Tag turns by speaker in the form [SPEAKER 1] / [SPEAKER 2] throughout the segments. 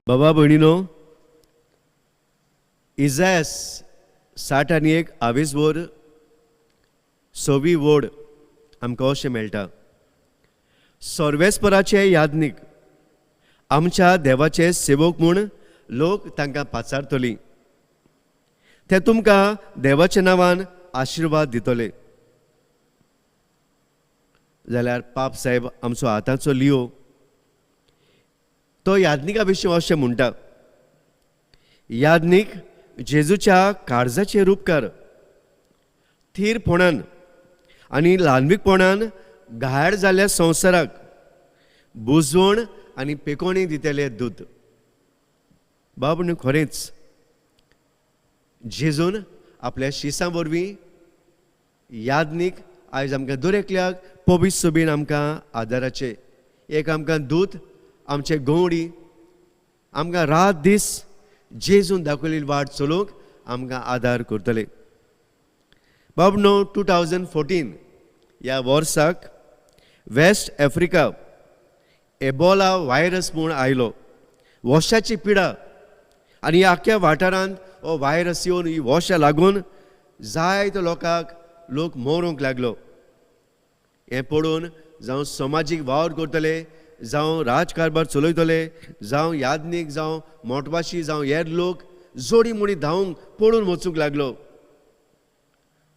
[SPEAKER 1] बाबा भयणीनो, इजायस 61 आवेजवर सवी वड आमकां अशें मेळटा, सर्वेस्पराचे याज्ञीक, आमच्या देवाचे सेवक म्हूण लोक तांकां पाचारतली. ते तुमकां देवाच्या नांवान आशिर्वाद दितले. जाल्यार पाप साहेब आमचो आतांचो लियो तो याज्ञिका विशीं अशें म्हणटा, याज्ञीक जेजूच्या काळजाचे रूपकार, थीरपणान आनी ल्हानवीकपणान घायाळ जाल्ल्या संवसाराक बुजवण आनी पेकोणी दितले दूत. बाब न्हू, खरेंच जेजून आपल्या शिसां वरवीं याज्ञीक आयज आमकां दर एकल्याक पवित्र सोबीन आमकां आदाराचे एक आमकां दूत, आमचे गवडी, आमकां रात दीस जेजून दाखयलेली वाट चलोवंक आमकां आदार करतले. बाब न्हू, 2014 ह्या वर्साक वेस्ट आफ्रिका एबोला व्हायरस म्हूण आयलो, वॉशाची पिडा, आनी ह्या आख्ख्या वाठारांत हो व्हायरस येवन ही वॉशा लागून जायते लोकांक लोक मरूंक लागलो. हें पळोवन जावं समाजीक वावर करतले, जावं राजकारभार चलयतले, जावं याज्ञीक, जावं मोटवाशी, जावं हेर लोक जोडी मोडी धांवूंक पळून वचूंक लागलो.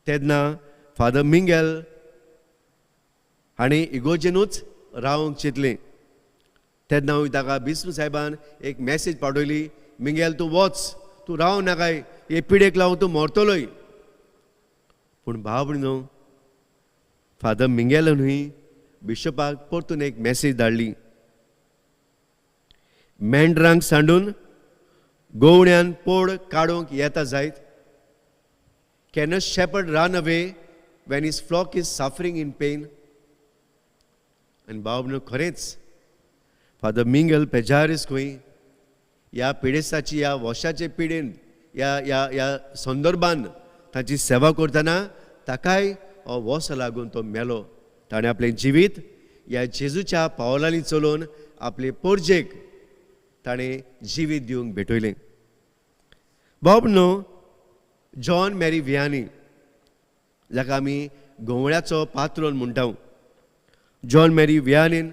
[SPEAKER 1] तेन्ना फादर मिंगेल हांणी इगोजेनूच रावंक चिंतलें. तेन्ना हांवें ताका बिस्प साहेबान एक मॅसेज पाठवली, मिंगेल, तूं वच, तूं राव नाकाय, हे पिडेक लागून तूं मरतलोय. पूण भाव न्हू, फादर मिंगेलान न्हय बिशपाक परतून एक मॅसेज धाडली, मेंढरांक सांडून गोवण्यान पोड काडूंक येता जायत? Can a shepherd run away when his flock is suffering in pain? आनी बाब न्हू, खरेंच फादर मिंगल पेजारीस खंय ह्या पिडेस्ताची, ह्या वॉशाचे पिडेन, ह्या ह्या ह्या संदर्भान ताची सेवा करतना ताकाय हो वोस लागून तो मेलो. ताणें आपलें जिवीत ह्या जेजूच्या पावलांनी चलोवन आपले पोरजेक ताणें जिवीत दिवंक भेटयलें. बाब न्हू, जॉन मॅरी वियानी, जाका आमी गवळ्याचो पात्रोन म्हणटा, जॉन मॅरी वियानीन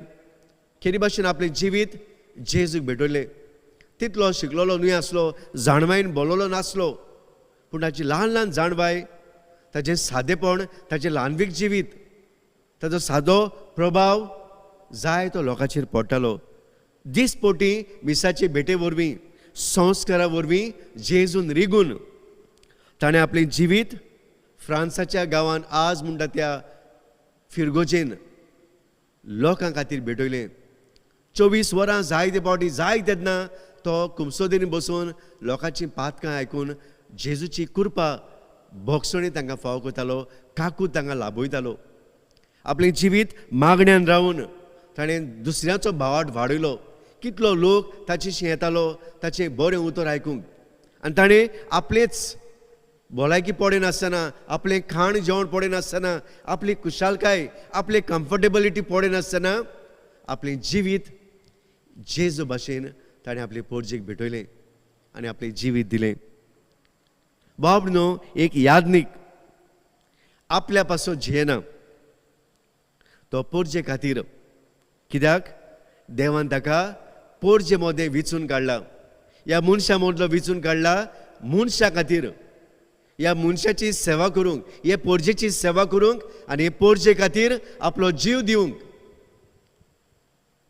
[SPEAKER 1] केरी भाशेन आपलें जिवीत जेजूक भेटयलें. तितलो शिकलोलो न्हय आसलो, जाणवायन बोलोलो नासलो, पूण ताची ल्हान ल्हान जाणवाय, ताचें सादेपण, ताचें ल्हानवीक जिवीत, ताचो सादो प्रभाव जाय तो लोकांचेर पडटालो. दीसपोटी मिसाचे भेटे वरवीं, संस्कारा वरवीं जेजून रिगून ताणें आपलें जिवीत फ्रांसाच्या गांवान आज म्हणटा त्या फिरगोजेन लोकां खातीर भेटयलें. 24 वरां जायते फावटी जाय तेन्ना तो कुमसोदीनी बसून लोकांची पातकां आयकून जेजूची कृपा भोगसणी तांकां फावो करतालो, काकूत तांकां लाभयतालो. आपलें जिवीत मागण्यान रावन ताणें दुसऱ्याचो भावार्त वाडयलो. कितलो लोक ताचेशी येतालो ताचें बरें उतर आयकूंक, आनी ताणें आपलेच भलायकी पडनासतना, आपलें खाण जेवण पडनासतना, आपली कुशालकाय, आपली कम्फर्टेबिलिटी पडनासतना आपलें जिवीत जेजू भाशेन ताणें आपले पोरजेक भेटयलें आनी आपलें जिवीत दिलें. बाब न्हू, एक याज्ञीक आपल्या पासून जियेना, तो पोरजे खातीर, कित्याक देवान ताका पोरजे मदें विचून काडला, ह्या मनशां मदलो विचून काडला मनशा खातीर, ह्या मनशाची सेवा करूंक, हे पोरजेची सेवा करूंक आनी हे पोरजे खातीर आपलो जीव दिवंक.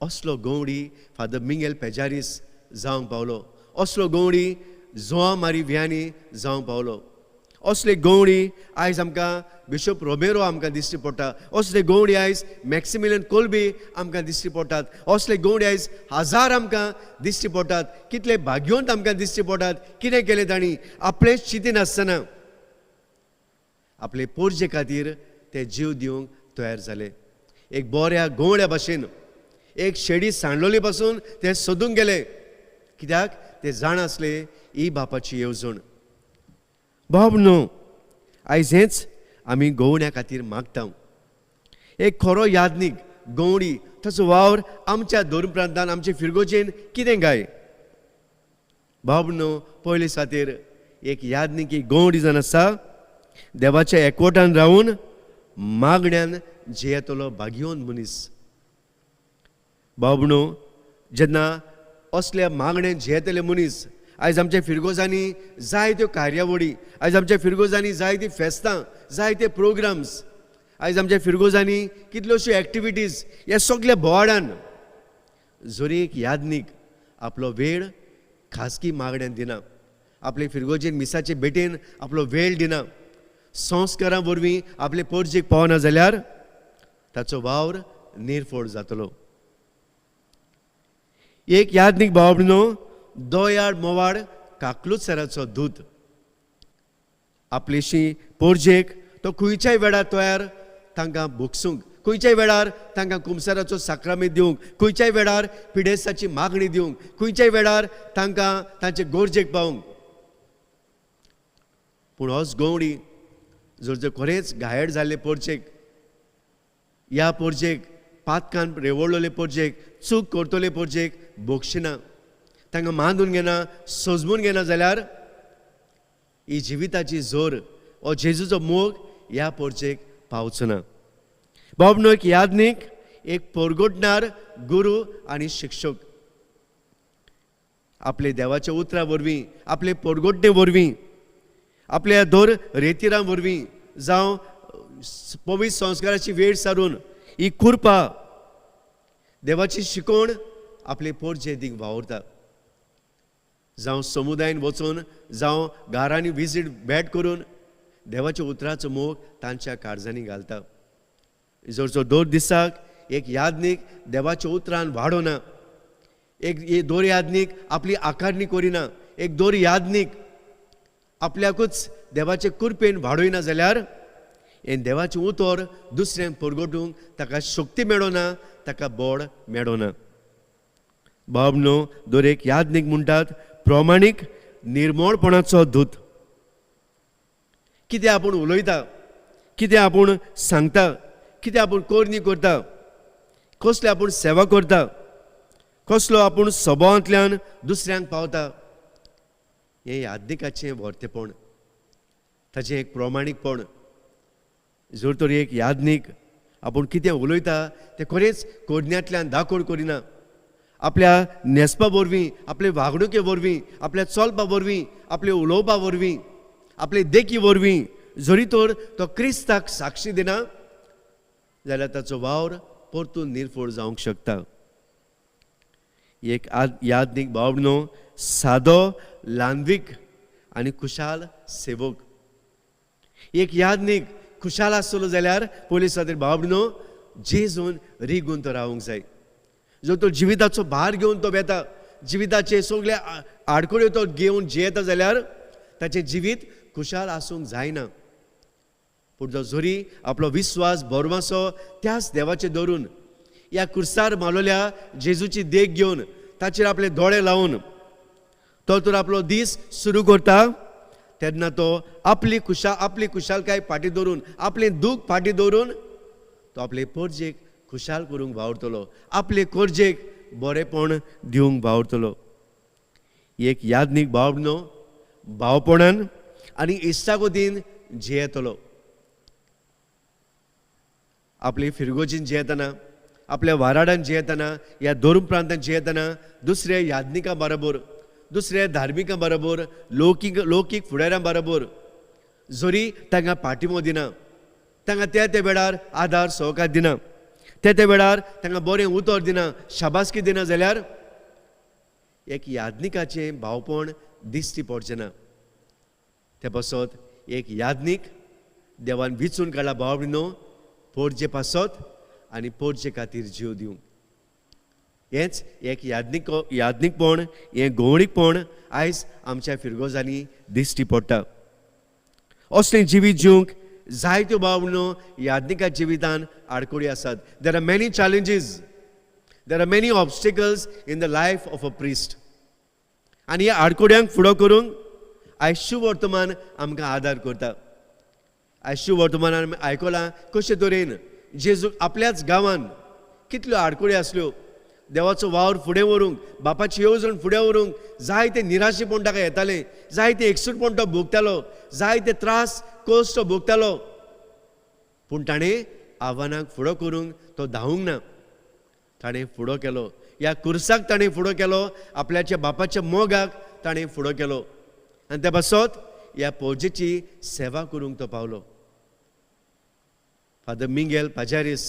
[SPEAKER 1] असलो गवडी फादर मिंगेल पेजारीस जावंक पावलो. असलो गवडी जोआ मारी वियानी जावंक पावलो. असले गवडी आयज आमकां बिशप रोमेरो आमकां दिश्टी पडटा. असले गवडी आयज मॅक्सिमिलियन कोल्बी आमकां दिश्टी पडटात. असले गवडी आयज हजार आमकां दिश्टी पडटात. कितले भाग्यवंत आमकां दिश्टी पडटात. कितें केलें तांणी? आपलेंच चिंतिनासतना आपले पोरजे खातीर ते जीव दिवंक तयार जाले. एक बऱ्या गवळ्या भाशेन एक शेडी सांडलोली पासून ते सोदूंक गेले, कित्याक ते जाण आसले ही बापाची येवजण. बाब न्हू, आयज हेंच आमी गवण्या खातीर मागता. एक खरो याज्ञीक गवडी, ताचो वावर आमच्या धर्म प्रांतान, आमचे फिरगोजेन कितें काय? बाबनो, पयले सातेर एक यादनिकी गौडी जावन आसा देवाच्या एकवटान रावन मागण्यान जियेतलो भाग्यवन मनीस. बाबणो, जेन्ना असल्या मागण्यान जियेतले मनीस, आयज आमच्या फिरगोजांनी जायत्यो कार्यावळी, आयज आमच्या फिरगोजांनी जायतीं फेस्तां, जायते प्रोग्राम्स, आयज आमच्या फिरगोजांनी कितल्योश्यो एक्टिविटीज, ह्या सगल्या बोवाडान जरी एक यादनीक आपलो वेळ खाजगी मागण्यान दिना, आपले फिरगोजेन मिसाचे भेटेन आपलो वेळ दिना, संस्कारां वरवीं आपले पोरजेक पावना जाल्यार ताचो वावर निर्फोड जातलो. एक यादनीक भाव दयाळ मोवाळ काकलुतसराचो दूत. आपलेशी पोरजेक तो खंयच्याय वेळार तयार तांकां भोगसूंक, खंयच्याय वेळार तांकां कुमसाराचो साक्रामेंत दिवंक, खंयच्याय वेळार पिडेस्ताची मागणी दिवंक, खंयच्याय वेळार तांकां तांचे गरजेक पावूंक. पूण होच गवडी जर जर खरेंच घायड जाल्ले पोरचेक, ह्या पोरजेक पातकान रेवळलेले पोरजेक, चूक करतले पोरजेक भोगशिना, तांकां मानून घेना, सजमून घेना जाल्यार ही जिविताची जोर हो जेजूचो मोग ह्या पोरचेक पावचो ना. बाबनो, एक यादनीक एक पोरगोटणार गुरू आनी शिक्षक. आपले देवाच्या उतरा वरवीं, आपले पोरगोटणे वरवीं, आपल्या दोर रेतिरां वरवीं जावं पवित्र संस्काराची वेळ सारून ही कुरपा देवाची शिकवण आपले पोरजे दीक वावुरता. जावं समुदायन वचून, जावं घरांनी विजीट भेट करून देवाच्या उतराचो मोग तांच्या काळजांनी घालता. जर जो दर दिसाक एक यादनीक देवाच्या उतरान वाडोना, एक दोर यादनीक आपली आकारणी करिना, एक दोर यादनीक आपल्याकूच देवाचे कृपेन वाडयना जाल्यार हें देवाचें उतर दुसऱ्यांक परगटूंक ताका शक्ती मेळना, ताका बोड मेळना. बाब न्हू, दर एक यादनीक म्हणटात प्रमाणीक निर्मळपणाचो दूत. कितें आपूण उलयता, कितें आपूण सांगता, कितें आपूण करणी करता, कसली आपूण सेवा करता, कसलो आपूण स्वभावांतल्यान दुसऱ्यांक पावता, हें यादनिकाचें व्हरतेपण, ताचें एक प्रमाणीकपण. जर तर एक यादनीक आपूण कितें उलयता तें खरेंच करण्यांतल्यान दाखोड करिना, आपल्या न्हेसपा वरवीं, आपले वागणुके वरवीं, आपल्या चलपा वरवीं, आपले उलोवपा वरवीं, आपले देखी वरवीं जरी तर तो क्रिस्ताक साक्षी दिना जाल्यार ताचो वावर परतून निर्फोड जावंक शकता. एक यादनीक भाव सादो ल्हानवीक आनी खुशाल सेवक. एक यादनीक खुशाल आसतलो जाल्यार पयलीं खातीर भाव न्हू जेजून रिगून तो रावंक जाय. जो तो जिविताचो भार घेवन तो वेता, जिविताचे सगळे आडखळ्यो तो घेवन जियेता जाल्यार ताचें जिवीत खुशाल आसूंक जायना. पूण जो जरी आपलो विस्वास भरवंसो त्याच देवाचेर धरून, ह्या कुर्सार मारलेल्या जेजूची देख घेवन, ताचेर आपले दोळे लावन तो तर आपलो दीस सुरू करता तेन्ना तो आपली खुशालकाय फाटीं दवरून, आपलें दूख फाटीं दवरून तो आपले पोरजेक खुशाल करूंक वावुरतलो, आपले कोरजेक बरेपण दिवंक वावुरतलो. एक यादनीक भाव न्हू भावपणान आनी इश्टागतीन जियेतलो. आपली फिरगोजीन जियेतना, आपल्या वाराडान जियेतना, ह्या धर्म प्रांतान जियेतना दुसऱ्या यादनिकां बरोबर, दुसऱ्या धार्मिकां बरोबर, लोकीक फुडाऱ्यां बरोबर जरी तांकां पाठिंबो दिना, तांकां त्या त्या वेळार आदार सहकार दिना, त्या त्या वेळार तांकां बरें उतर दिना, शाबासकी दिना जाल्यार एक यादनिकाचें भावपण दिश्टी पडचें ना. ते पासत एक यादनीक देवान विचून काडला भाव न्हू पोरजे पासत आनी पोरजे खातीर जीव दिवंक. हेंच एक यादनीकपण, हें गोवणीकपण आयज आमच्या फिरगोजांनी दिश्टी पडटा. असलें जिवीत जिवंक जायत्यो भाव न्हू यादनिका जिवितान आडखळी आसात. There are many challenges, there are many obstacles in the life of a priest. आनी ह्या आडखोड्यांक फुडो करूंक आयज शुवर्तमान आमकां आदार करता. आयज शुवर्तमानान आमी आयकलां कशे तरेन जेजूक आपल्याच गांवान कितल्यो आडखळी आसल्यो. देवाचो वावर फुडें व्हरूंक, बापाची येवजण फुडें व्हरूंक जायते निराशेपण ताका येतालें, जायते एकसूटपण तो भोगतालो, जायते त्रास कश्ट तो भोगतालो. पूण ताणें आव्हानाक फुडो करूंक तो धांवूंक ना. ताणें फुडो केलो, ह्या कुर्साक ताणें फुडो केलो, आपल्याच्या बापाच्या मोगाक ताणें फुडो केलो आनी त्या पासत ह्या पोजेची सेवा करूंक तो पावलो. फादर मिंगेल पाजारीस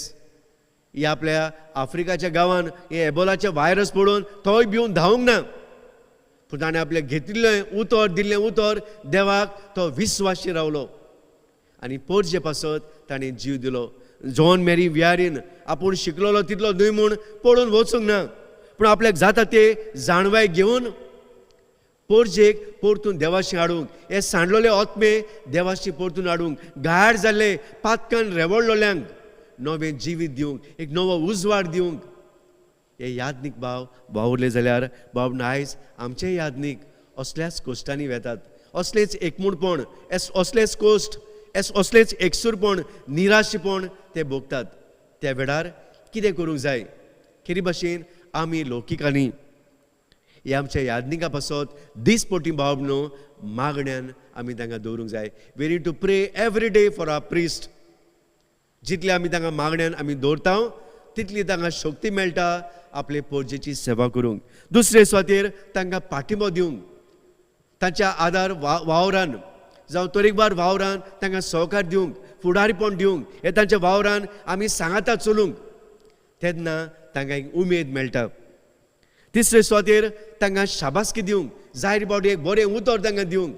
[SPEAKER 1] ही आपल्या आफ्रिकाच्या गांवान हे एबोलाचे व्हायरस पळोवन तोय भिवन धांवूंक ना, पूण ताणें आपलें घेतिल्लें उतर, दिल्लें उतर देवाक तो विस्वाशी रावलो आनी पोरजे पासत ताणें जीव दिलो. जॉन मेरी वियारीन आपूण शिकलेलो तितलो न्हय म्हूण पळोवन वचूंक ना, पूण आपल्याक जाता ते जाणवाय घेवन पोरजेक परतून देवाशी हाडूंक, हे सांडलेले आत्मे देवाशी परतून हाडूंक, घायाळ जाल्ले पातकान रेवडलोल्यांक नवें जिवीत दिवंक, एक नवो उजवाड दिवंक हे यादनीक भाव वावुरले जाल्यार भाव आयज आमचे यादनीक असल्याच कोश्टांनी वेतात, असलेच एकमूडपण, असलेच कोश्ट, असलेच एकसूरपण, निराशेपण ते भोगतात. त्या वेळार कितें करूंक जाय? खेरी भाशेन आमी लौकिकांनी हे आमच्या यादनिका पासत दीसपटी भाव न्हू मागण्यान आमी तांकां दवरूंक जाय. We need to pray every day for our priest. जितले आमी तांकां मागण्यान आमी दवरता तितली तांकां शक्ती मेळटा आपले पोरजेची सेवा करूंक. दुसरे सुवातेर तांकां पाठिंबो दिवंक, तांच्या आदार वावरान जावं तरेकवार वावरान तांकां सहकार दिवंक, फुडारीपण दिवंक, हे तांच्या वावरान आमी सांगाता चलूंक, तेन्ना तांकां एक उमेद मेळटा. तिसरे सुवातेर तांकां शाबासकी दिवंक, जायते फावटी एक बरें उतर तांकां दिवंक.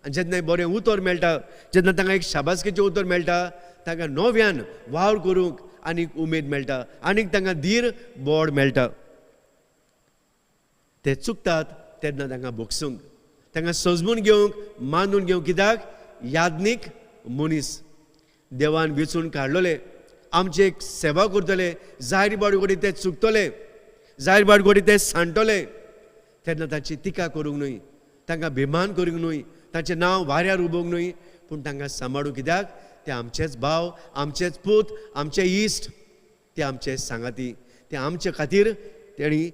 [SPEAKER 1] आनी जेन्ना एक बरें उतर मेळटा, जेन्ना तांकां एक शाबासकेचें उतर मेळटा, तांकां नव्यान वावर करूंक आनीक उमेद मेळटा, आनीक तांकां धीर बोड मेळटा. ते चुकतात तेन्ना तांकां भोगसूंक, तांकां सजमून घेवंक, मानून घेवंक. कित्याक यादनीक मनीस देवान वेंचून काडलोले, आमचे एक सेवा करतले, जायते फावटी कडेन ते चुकतले, जायते फावटी कडेन ते सांडटले, तेन्ना तांची टिका करूंक न्हय, तांकां बेमान करूंक न्हय, तांचें नांव वाऱ्यार उबोवंक न्हय, पूण तांकां सांबाळूंक. कित्याक ते आमचेच भाव, आमचेच पूत, आमचे इश्ट, ते आमचे सांगाती, ते आमचे खातीर तेणी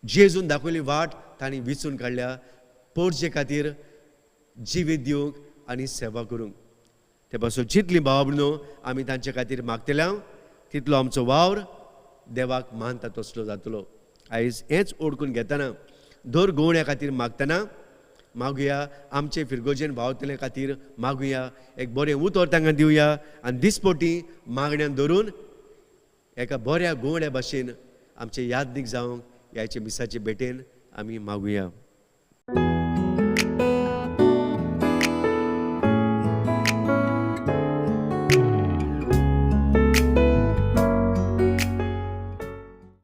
[SPEAKER 1] जेजून दाखयली वाट तांणी विचून काडल्या पोरजे खातीर जिवीत दिवंक आनी सेवा करूंक. ते पासून जितली भाव भयणो आमी तांचे खातीर मागतले तितलो आमचो वावर देवाक मानता तसलो जातलो. आयज हेंच ओडकून घेतना दर गोवण्या खातीर मागतना मागुया, आमचे फिरगोजेन भावतले खातीर मागुया, एक बरें उतर तांकां दिवया आनी दिसपटी मागण्यान धरून एका बऱ्या गोवण्या भाशेन आमचे यादनीक जावंक ह्याचे मिसाचे भेटेन आमी मागुया.